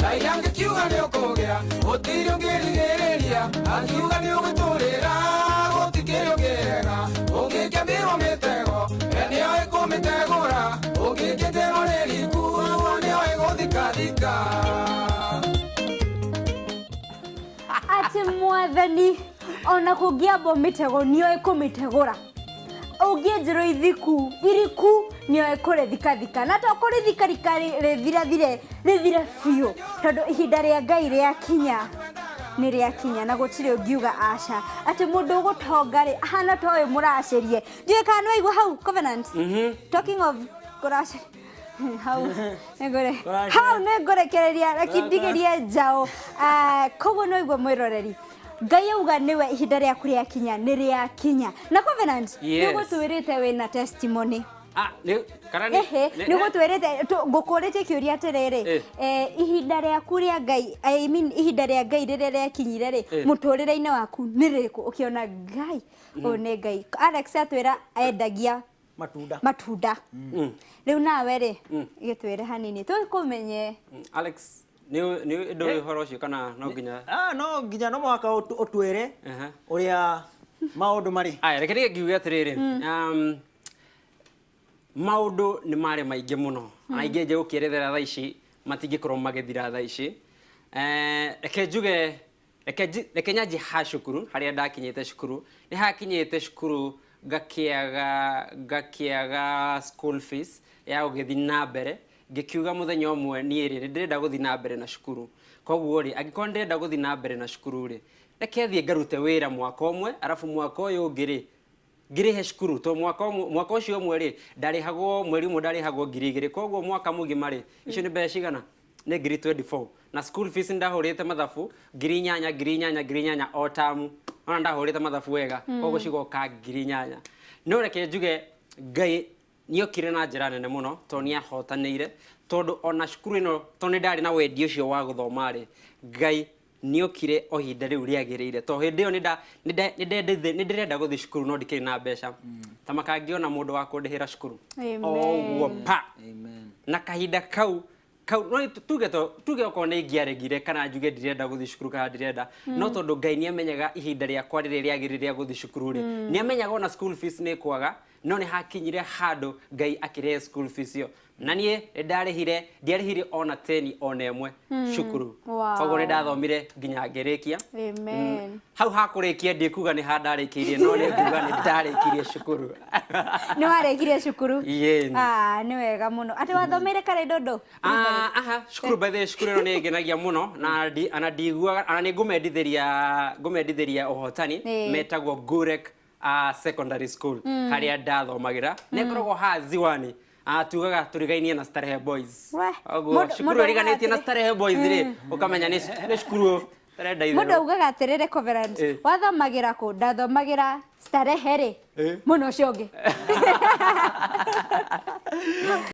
Ngai angĩkiuga nĩ ũkũgĩa, gũtirĩ ũngĩrigĩrĩria. Akiuga nĩ ũgũtũrĩra, gũtikĩrĩ ũngĩrega. Ũngĩkĩambĩrwo mĩtego, we nĩoĩ kũmĩtegũra. Ũngĩkĩnjerwo nĩ riku, nĩoĩ gũthikathika. Atĩ Mwathani ona kũngĩambwo mĩtego nĩoĩ kũmĩtegũra, ũngĩenjerwo ithiku iriku nĩoĩ kũrĩthikathika, na to kũrĩthikathika rĩthirathire, rĩthire biũ, tondũ ihinda rĩa Ngai rĩakinya nĩ rĩakinya na gũtirĩ ũngiuga aca. Atĩ mũndũ ũgũtonga rĩ, ahana ta ũyũ mũracĩrie. Ndiũĩ kana nĩwaigua hau, Covenant? Talking of kũracĩria, hau nĩngũre hau nĩngũrekereria, reke ndigĩrie njaũ. Ah, koguo no igua mwĩroreri, Ngai auga nĩwe, ihinda rĩaku rĩakinya nĩ rĩakinya. Na Covenant, Yes. nĩũgũtwĩrĩte wĩna testimony. Ah, nĩ kana nĩ Ehe, nĩ ũgũtwĩrĩte ngũkũrĩtie kĩũria atĩrĩrĩ, ihinda rĩaku rĩa Ngai, I mean, ihinda rĩa Ngai rĩrĩa rĩakinyire rĩ, mũtũrĩre-inĩ waku nĩ rĩrĩkũ ũkĩona Ngai ũyũ nĩ Ngai? Alex atwĩra endagia matunda. Matunda. Rĩu nawe rĩ, gĩtwĩre hanini tũkũmenye. Alex, nĩ ndũĩ ũhoro ũcio kana no nginya? Ah, no nginya, no mũhaka ũtwĩre ũrĩa maũndũ marĩ. Aya, reke nige ngiuge atĩrĩrĩ, maũndũ nĩ marĩ maingĩ mũno na ingĩ nje gũkĩerethera thaa ici matingĩkorwo magĩthira thaa ici. Reke njuge, reke nyanjie ha cukuru harĩa ndakinyĩte. Cukuru nĩ hakinyĩte, cukuru ngakĩaga school fees ya gũgĩthiĩ na mbere. Ngĩkiuga mũthenya ũmwe, niĩ rĩ, nĩ ndĩrenda gũthiĩ na mbere na cukuru. Koguo rĩ, angĩkorwo nĩ ndĩrenda gũthiĩ na mbere na cukuru rĩ, reke thiĩ ngarute wĩra mwaka ũmwe, arabu mwaka ũyũ ũngĩ rĩ, ngĩrĩhe cukuru. To mwaka ũmwe, mwaka ũcio ũmwe rĩ, ndarĩhagwo, mweri ũmwe ndarĩhagwo 2000. Koguo mwaka mũgima rĩ, icio nĩ mbeca cigana? Nĩ 24,000. Na school fees ndahũrĩte mathabu, 8000, 8000, 8000 o tamu. Ona ndahũrĩte mathabu wega, koguo cigoka 8000. No reke njuge Ngai nĩokire na njĩra nene mũno, tondũ nĩahotanĩire, tondũ ona cukuru ĩno, tondũ nĩ ndarĩ na wendi ũcio wa gũthoma rĩ, Ngai nĩokire o ihinda rĩu rĩagĩrĩire, tondũ hĩndĩ ĩyo nĩ ndĩrenda gũthiĩ cukuru no ndikĩrĩ na mbeca. Ta makangĩona mũndũ wa kũndĩhĩra cukuru Amen. o ũguo pa. Amen. Na kahinda kau no tuge okorwo nĩ ingĩaregire kana njuge ndirenda gũthiĩ cukuru kana ndirenda, no tondũ Ngai nĩ amenyaga ihinda rĩakwa rĩrĩa rĩagĩrĩire rĩa gũthiĩ cukuru rĩ, nĩ amenyaga ona school fees nĩ kwaga. No nĩ hakinyire handũ Ngai akĩrehe school fees ĩyo, na niĩ nĩ ndarĩhire, ndiarĩhire ona teni ona ĩmwe cukuru. Koguo nĩ ndathomire nginya ngĩrĩkia. Amen. Hau hakũrĩkia ndikuga nĩ ha ndarĩkĩirie, no nĩ nguga nĩ ndarĩkirie cukuru. Nĩ warĩkirie cukuru? Ĩĩ. Ah, nĩ wega mũno. Atĩ wathomeire karĩ ndũndũ? Ah, aha, cukuru, by the way, cukuru ĩno nĩ ĩngenagia mũno na ana ndiguaga ana nĩ ngũmendithĩria ũhotani. Metagwo Gurek Secondary School harĩa ndathomagĩra, nĩ ĩkoragwo haha Ziwani. Tugaga tũrigainie na Starehe Boys. We, Ũguo cukuru mũndũ ĩriganĩtie augaga na Starehe Boys rĩ, ũkamenya nĩ cukuru ũtarenda Mũndũ itherũ. augaga atĩrĩrĩ, Covenant, wathomagĩra kũ? Ndathomagĩra Starehe rĩ, mũno ũcio ũngĩ.